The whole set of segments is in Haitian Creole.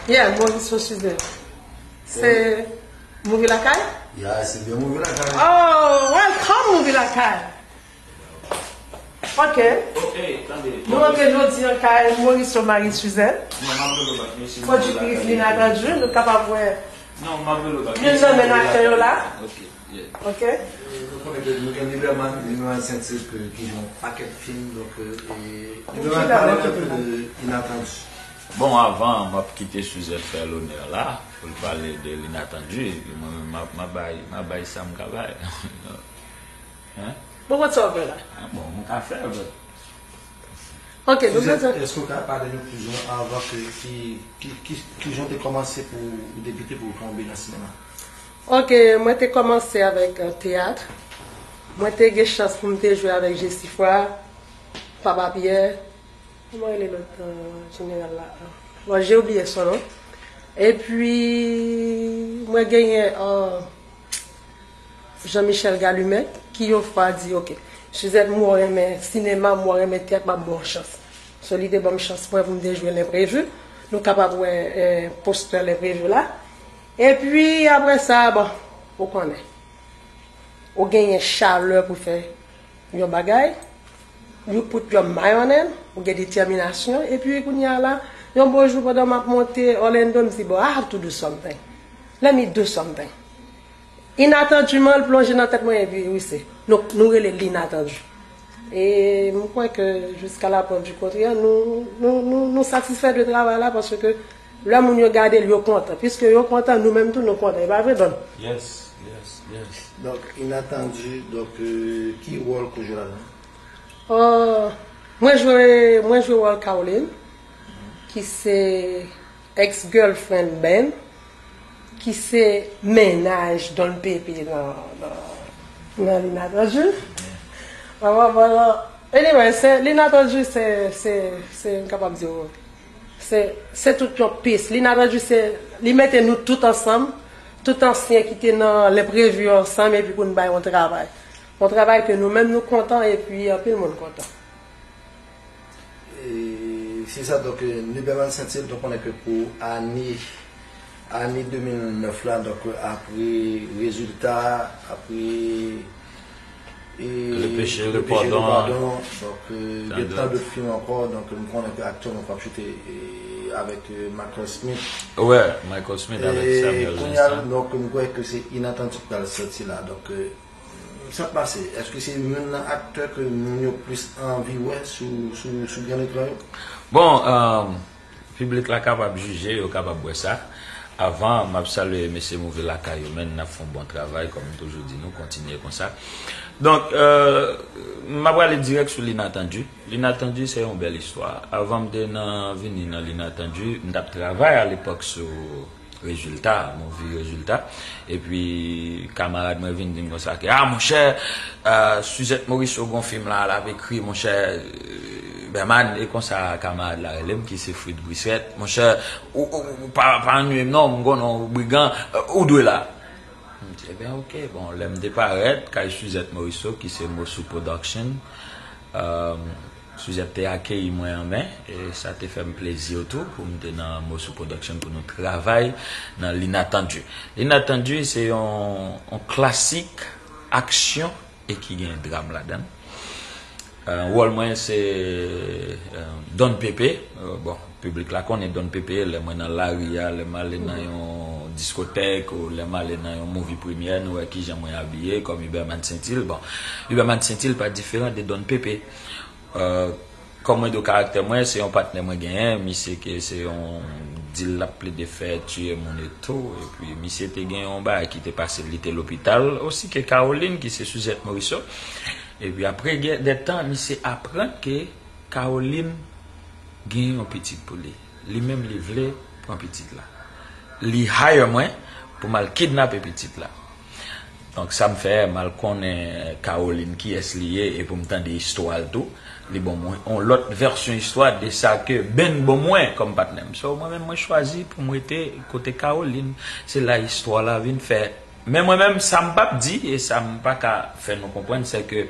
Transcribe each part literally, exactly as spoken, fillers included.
Yeah, Maurice Suzette. Se Movie Lakay? Yeah, se byen Movie Lakay. Oh, welcome Movie Lakay. Ok. Ok, tande. Nou antre jodi an kay Maurice Marie Suzette. Non, m ap rele w bak, mesye. Pwodikris Lina Tandjou, nou kapab wè. Non, m ap rele w bak. Youn nan men aktè yo la. Ok. Ok. Nou konnen ke nou gen Liberman, Liberman Saint-Cyr ki jwe yon pakèt fim, donk, euh, e Liberman, pale nou un peu de Inattendu. Bon, avan, m ap kite Suzette fè lonè la, pou l pale de Inattendu, epi mwen menm, m ap, m ap bay, m ap bay sa m ka bay. Hein? Bon, what's up la? Ah, bon, m ka fè, but Ok, nou bezwen. Suzette, èske w ka pale nou plis ou mwen avan ke ki, ki, ki, ki jan w te kòmanse pou ou debite pou w tonbe nan sinema? Ok, mwen te kòmanse avèk, euh, teyat. Mwen te gen chans pou m te jwe avèk Jesifra, Papa Pyè. Kòman rele lòt, euh, jeneral la? Bon, j'ai oublié son nom. Epi, mwen genyen, euh, Jean Michel Galumet, ki yon fwa di, ok, Suzette, m wè w renmen sinema, m wè w renmen teyat, m ap ba w chans. So, li te ban m chans mwen pou m te jwe L'Imprévu. Nou kapab wè, eh, postè L'Imprévu la. Epi, apre sa, bon, ou konnen. Ou genyen chalè pou fè yon bagay, you put your mind on it, ou gen detèminasyon, epi kounye a la, yon bon jou pandan m ap monte Orlando, m di, bon, I have to do something. Let me do something. Inatandman, l plonje nan tèt mwen, epi wi, se, nou, nou rele l Inattendu. E m kwè ke jiska la preuve du contraire, nou, nou, nou, nou satisfè de travay la, paske lè moun yo gade l, yo kontan. Piske yo kontan, nou menm tou, nou kontan. E pa vre, Don? Yes, yes, yes. Donk, Inattendu, donk, euh, ki wòl ke w jwe ladan? Euh, mwen jwe, mwen jwe wòl Caroline, ki se ex-girlfriend Ben, ki se mennaj Don Pepe nan, nan, nan Inattendu. Anyway, se, Inattendu, se, se, se, m kapab di w, se, se tout yon pis. Inattendu, se, li mete nou tout ansanm, tout ansyen ki te nan L'Imprévu ansanm, epi pou n bay yon travay. Yon travay ke nou menm nou kontan, epi anpil moun kontan. E, se sa, donk, euh, Liberman Saint-Cyr, donk, konnen ke pou ane, ane de mil nèf la, donk, apre Résultat, apre, e, Le Péché, Le Pardon, donk, euh, gen tan dòt fim ankò, donk, m konnen ke aktyèlman w ap choute, e, avèk, euh, Michael Smith. Wè, Michael Smith avèk Samuel Jackson. Kounye a, donk, m kwè ke se Inattendu k pral sòti la, donk, euh, Sa k pase? Èske se youn nan aktè ke moun yo plis anvi wè sou, sou, sou gran ekran yo? Bon, euh, piblik la kapab jije, yo kapab wè sa. Avan, m ap salye mesye Move Lakay yo, men n ap fè yon bon travay, kòm m toujou di nou, kontinye konsa. Donk, euh, m ap prale dirèk sou Inattendu. Inattendu, se yon bèl istwa. Avan m te nan, vini nan Inattendu, m t ap travay alepòk sou Rezilta, movie Rezilta. Epi, kamarad mwen vin di m konsa ke, ah, monchè, euh, Suzette Morisseau gon fim la, l ap ekri, monchè, euh, Berman, e konsa kamarad la rele m, ki se Fritz Brisset, monchè, ou, ou, ou pa, pa annuiye m non, m konnen w brigan, euh, ou dwe la. M di, ebyen, ok, bon, lè m te parèt, kay Suzette Morisseau, ki se Mossou Production, euh, Suzette te akeyi mwen an men, e sa te fè m plezi tou pou m te nan Mossou Production pou nou travay nan L'Inattendu. L'Inattendu, se yon, yon klasik aksyon e ki gen dram ladan l. Euh, wòl mwen se, euh, Don Pepe. Euh, bon, piblik la konnen Don Pepe, lè mwen nan lari a, lè m ale nan yon diskotèk, ou lè m ale nan yon movie premyè, nou wè kijan mwen abiye, kòm Huberman Saint-Hill. Bon, Huberman Saint-Hill pa diferan de Don Pepe. Euh, kòm mwen di w karaktè mwen, se yon patnè mwen genyen, misye ke se yon dil l ap plede fè, tiye moun e tou, epi misye te gen yon bagay ki te pase l, li te lopital, osi ke Caroline, ki se Suzette Morisseau. Epi apre gen de tan, misye aprann ke Caroline gen yon pitit pou li. Li menm, li vle pran pitit la. Li hire mwen pou m al kidnape pitit la. Donk, sa m fè, m al konnen Caroline, kiyès li ye, e pou m tande istwa l tou. Li ban mwen yon lòt vèsyon istwa de sa ke Ben ban mwen kòm patnè m. So, mwen menm, mwen chwazi pou m rete kote Caroline. Se la istwa la vin fèt. Men mwen menm, sa m p ap di, e sa m pa ka fè nou konprann, se ke,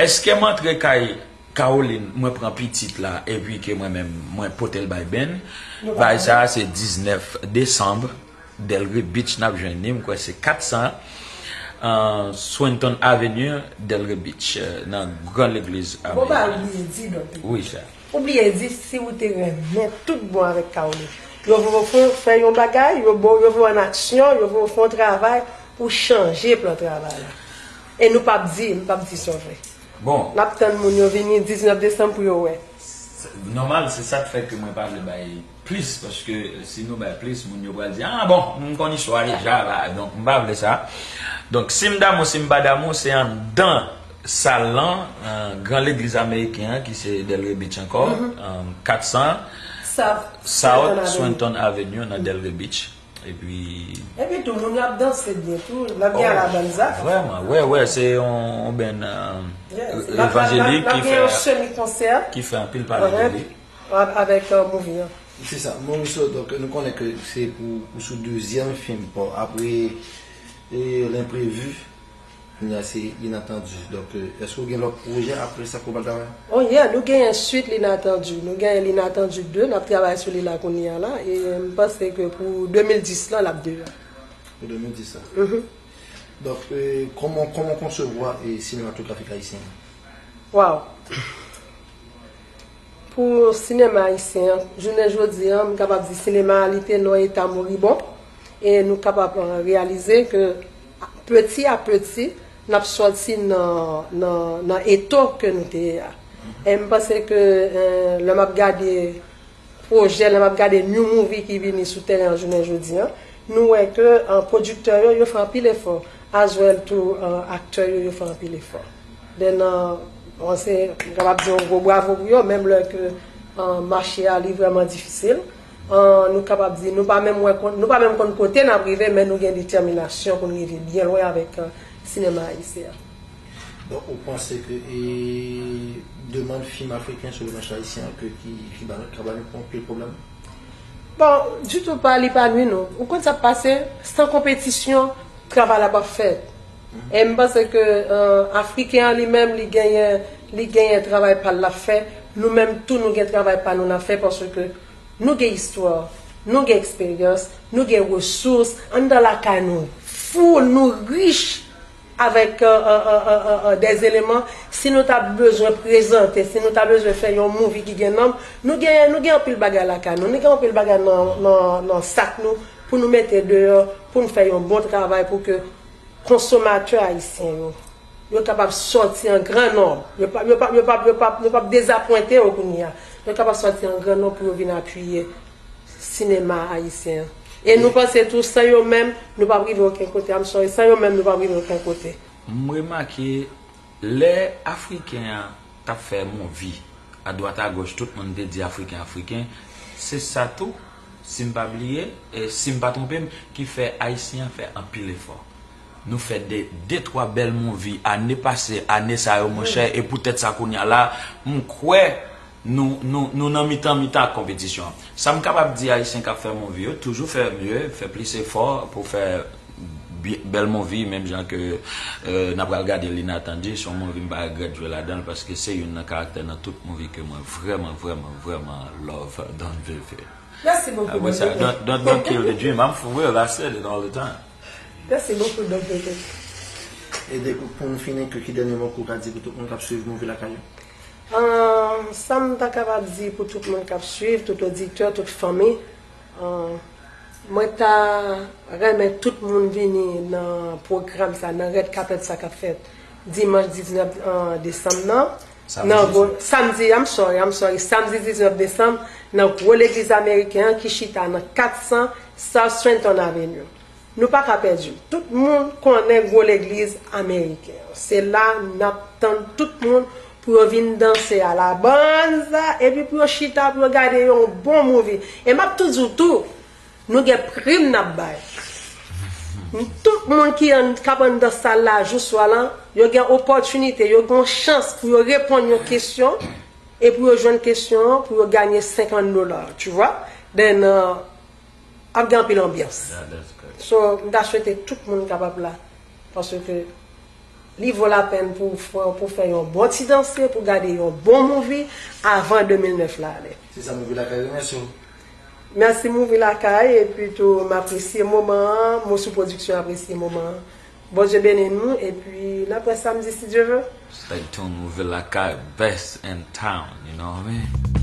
èske m antre kay Caroline, mwen pran pitit la, epi ke mwen menm, mwen pote l bay Ben. Bagay sa a se diznèf desanm, Delray Beach, n ap jwenn li, m kwè se kat san, euh, Swinton Avenue, Delray Beach, euh, nan Gran Legliz Ameriken. Bon, ba, ou bliye di, doktè. Wi, sa. Ou bliye di si ou te renmen tout bon avèk Caroline. Yo voye w fè yon bagay, yo bo, yo voye w an aksyon, yo voye w fè yon travay pou chanje plan travay la. E nou p ap di, nou p ap di se vre. Bon. N ap tann moun yo vini diznèf desanm pou yo wè. Se nòmal, se sa k fè ke mwen pa vle bay plis, paske si nou bay plis, moun yo pral di, ah bon, m konn istwa deja la, donk m pa vle sa. Donk si m damou, si m pa damou, se anndan sal lan, euh, Gran Legliz Ameriken an, ki se Delray Beach ankò, euh, kat san South Swinton Avenue nan Delray Beach. Epi Epi tou, moun yo ap danse byen tou, l ap gen alabanza. Vrèman, wè, wè, se yon, yon band, euh, evanjelik ki fè, ki fè anpil pale de li. Avèk, euh, movie an. Se sa, Mauricio, donk, nou konnen ke se pou, pou sou dezyèm fim pa w, apre, e, L'imprévu, kounye a se Inattendu. Donk, euh, èske w gen lòt pwojè apre sa ke w pral travay? Oh yeah, nou genyen swit L'Inattendu. Nou genyen L'Inattendu de, n ap travay sou li la kounye a la, e m panse ke pou de mil dis lan, l ap deyò. Pou de mil dis lan. Mhm. Donk, euh, kòman, kòman w konsevwa, euh, sinematografik ayisyen an? Waw. Pou sinema ayisyen an, jounen jodi a, m kapab di sinema a, li te nan eta moribon. E nou kapab, euh, reyalize ke peti a peti, n ap sòti nan, nan, nan eto ke nou te ye a. E m panse ke, euh, lè m ap gade pwojè, lè m ap gade new movie ki vini sou teren an jounen jodi a, nou wè ke, euh, pwodiktè yo, yo fè anpil efò. As well tou, euh, aktè yo, yo fè anpil efò. Den, euh, bon, se, m kapab di yon gwo bravo pou yo, menm lè ke, euh, mache a, li vrèman difisil. Euh, nou kapab di, nou pa menm wè kon-, nou pa menm konn kote n ap rive, men nou gen detèminasyon pou n rive byen lwen avèk, euh, sinema ayisyen an. Donk, ou panse ke, e, demann fim afriken sou le mache ayisyen an ke ki, ki ba, ka ba nou anpil pwoblèm? Bon, ditou pa, li pa nwi nou. Ou konn sa k pase? San konpetisyon, travay la p ap fèt. E m panse ke, euh, Afriken an li menm, li genyen, li genyen travay pa l l ap fè. Nou menm tou, nou gen travay pa nou n ap fè, paske nou gen istwa, nou gen eksperyans, nou gen resous. Anndan lakay nou, full, nou rich avèk, euh, euh, euh, euh, euh, des éléments. Si nou ta bezwen prezante, si nou ta bezwen fè yon movie ki gen nanm, nou gen, nou gen anpil bagay lakay nou. Nou gen anpil bagay nan, nan, nan sak nou pou nou mete deyò, pou n fè yon bon travay pou ke konsomatè ayisyen yo, yo kapab sòti an gran nonb. Yo pa, yo pa, yo pa, yo pa, yo p ap dezapwente yo kounye a. Yo kapab sòti an gran nonb pou yo vin apiye sinema ayisyen an. E nou panse tou, san yo menm, nou p ap rive okenn kote. I'm sorry, san yo menm, nou p ap rive okenn kote. M remake, lè Afriken an t ap fè movie, adwat agòch, tout moun te di Afriken, Afriken. Se sa tou, si m pa bliye, e si m pa twonpe m, ki fè Ayisyen an fè anpil efò. Nou fè de, de twa bèl movie ane pase, ane sa yo, monchè, e poutèt sa kounye a la, m kwè nou, nou, nou nan mitan, mitan ak konpetisyon an. Sa m kapab di Ayisyen k ap fè movie yo, toujou fè mye, fè plis efò pou fè bi-, bèl movie, menm jan ke, euh, n ap pral gade L'Inattendu, se yon movie m pa regrèt jwe ladan l, paske se youn nan karaktè nan tout movie ke mwen vrèman, vrèman, vrèman love Don Veve. Mèsi bokou, Don Veve. Don't, don't, don't kill the dream. I'm for real. I said it all the time. Mèsi bokou, Don Veve. E de, pou nou fini, ki, ki dènye mo ke w ka di pou tout moun k ap swiv movie Lakay yo? Ah, sa m ta kapab di pou tout moun k ap swiv, tout oditè, tout fanmi, ah, mwen ta renmen tout moun vini nan pwogram sa, nan red carpet sa k ap fèt dimanch diznèf, ah, desanm nan. Nan gwo, samdi, I'm sorry, I'm sorry, samdi diznèf desanm, nan gwo legliz ameriken an ki chita nan kat san South Trenton Avenue. Nou pa ka pèdi l. Tout moun konnen gwo legliz ameriken an. Se la n ap tann tout moun pou yo vin danse alabanza, epi pou yo chita, pou yo gade yon bon movie. E m ap tou di w tou, nou gen prim n ap bay. Tout moun ki ann, k ap anndan sal la jou swa la, yo gen opòtinite, yo gen yon chans pou yo reponn yon kesyon, e pou yo jwenn kesyon an, pou yo ganye senkant dola, tu vois? Then, uh, ap gen anpil anbyans. Yeah, that's good. So, m ta swete tout moun kapab la, paske Li vo lapèn pou fè, pou fè yon bon ti danse, pou gade yon bon movie avan de mil nèf la ale. Se sa, Movie Lakay remèsye w. Mèsi Movie Lakay, epi tou m apresye moman an, Mosou Production apresye moman an. Bondye beni nou, epi n ap wè samdi si Dye ve. Stay tuned, Movie Lakay, best in town, you know what I mean?